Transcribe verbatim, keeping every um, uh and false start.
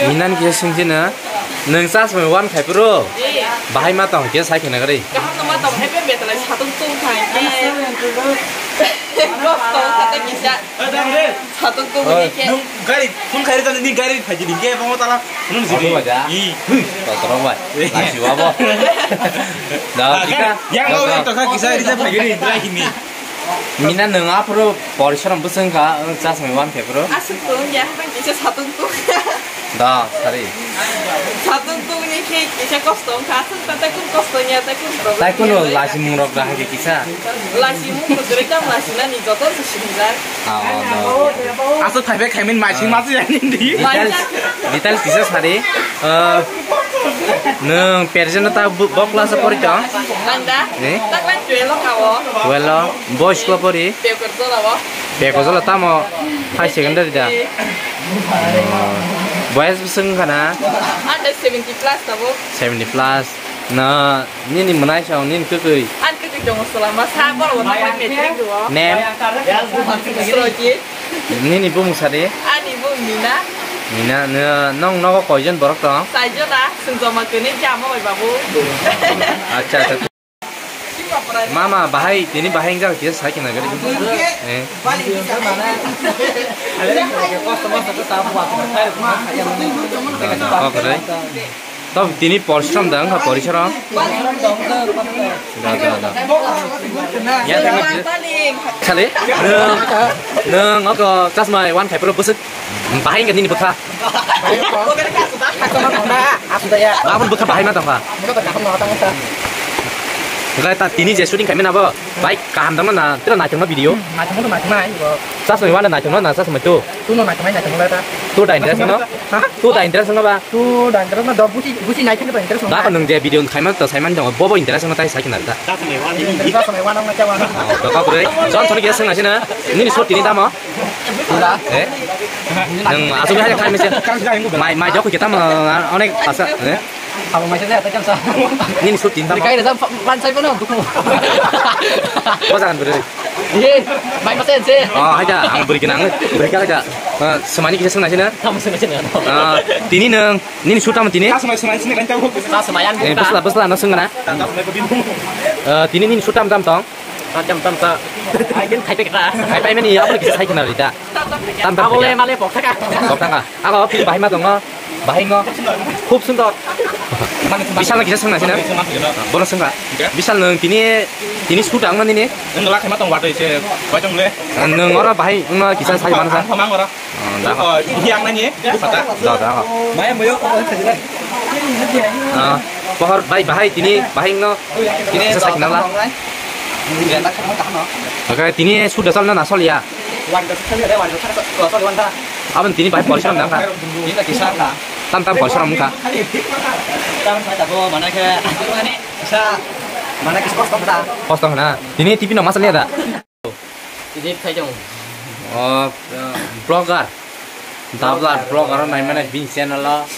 Minan kisa swngchino, nwng chasmai wan khai phuru? Bahai ma tong kisa sai khena gari. Kaham no ma tong hai, be betalai satung tung khai ke. Kok tong kata kisa. Satung tung ni ke. Nung gari, phone khai rwkha ni gari phai jini ke, bongo tala. Nung jini. Auto baja. I. Hui, to toro bai. Nasi wabo. Da, kita. Yang mau to kha kisa risa phai gini, try hini. Mina nwng aphuru porisorom bwswng kha, chasmai wan khai phuru? Aswk tong ya, kisa satung tung. Da, sari. Satung tung ni khe kisa kosto wngkha, aswk ta tai kun kosto ya, tai kun problem ya. Tai kunu lasimung rok da hai khe kisa? Lasimung rok kwrwi tam lasinani joto se sinijak. Ah, oh, da. Aswk thaibai khaimin maising ma se yani di. Details, details kisa sari. Ah, nwng perjeno ta bo, bo class o pori tong? Ang da? Eh? Taklan twelve o kha o. Twelve o? Bo school o pori? Pekor jola o. Pekor jola tamo? High secondary da? Eh. Boys bwswk wngkha na? Ang da seventy plus tabuk. Seventy plus. Na, nini mwnai sa, nini kwtwi? Ang kwtwi tongo, swlama sa, borok bo taklan metric rwo. Name? Srojit. Nini bumung sadi? Ani bumung Mina. Mina, no-, nong nogo koijon borok tong? Saijona, swngjoma kwnwi khe amo bai babu. Acha, acha. Mama, bahai, tini bahai wngkha kisa sai khna gari. Eh. Kok rai. Tok tini porishrom da wngkha porishrom. Da, da, da. Ya, da, da. Sale, nwng, nwng oko chasmai wan khai phuru bwswk bahai wngkha nini bwkha. Aboni bwkha bahai ma tongkha. Wngkha ta tini je shooting khaimani abo bai kaham tongma na tira naithokma video. Naithokma to naithoknai bo. Chasmai wan naithokma na chasmai tu. Tuno naithoknai naithokma ta. Tu da interest no? Ha? Tu da interest no ba? Tu da interest no do busi busi naithokma to interest no. Da ko nwng je video khaimani to saimani tongo bobo interest no tai sai khna da. Interest no wana na kya wana. Oh, to ka bwrwi. Jon thoni kisa swngna sina. Nini short tini tamo? Pura. Eh? Nwng asuk hai khai mese. Mai, mai jok kita ma onek pasa, eh? Abo mai se ta kamsa. Nini short tini tamo? Kai da pan sai pano duku. Bosa kan beri. Ye, mai masa se. Oh, hai da, ang beri kenang, beri kala da. Eh, semani kisa swngna sina. Tamo se mesen. Ah, tini nwng, nini short tamo tini? Kasmai swngna sini kan tahu. Kasmai yang. Eh, besla, besla no swngna. Eh, tini nini short tam tam tong? Tam tam ta. Ai ken khai pek ta. Khai pai mani abo kisa sai khna rita. Tam tam. Abo le male pok thaka. Pok thaka. Abo phi bahai ma tongo. Bahai ngo. Khub sundor. Bisal kisa swngna sina. Bono swngkha. Bisal nwng tini tini shoot ang mani ni. Nwng la khai ma tong watoi se. Bai tong le. Nwng oro bahai wngma kisa sai man sa. Mang oro. Oh, da. Oh, ini yang nanya, ini kata. Da, da. Maya moyo ko. Ah, pohor bai bahai tini bahai no. Tini sa sakna la. Oke, tini sudah sol na sol ya. Abang tini bahai porishram dang ka. Ini lagi sana. Tam tam porishram ka. Tam saya tak mau mana ke. Bisa mana ke sport sport dah. Kosong na. Tini T V no masal ya da. Tini khai jong. Oh, vlogger. Dabla vlogger naimane bini channel o.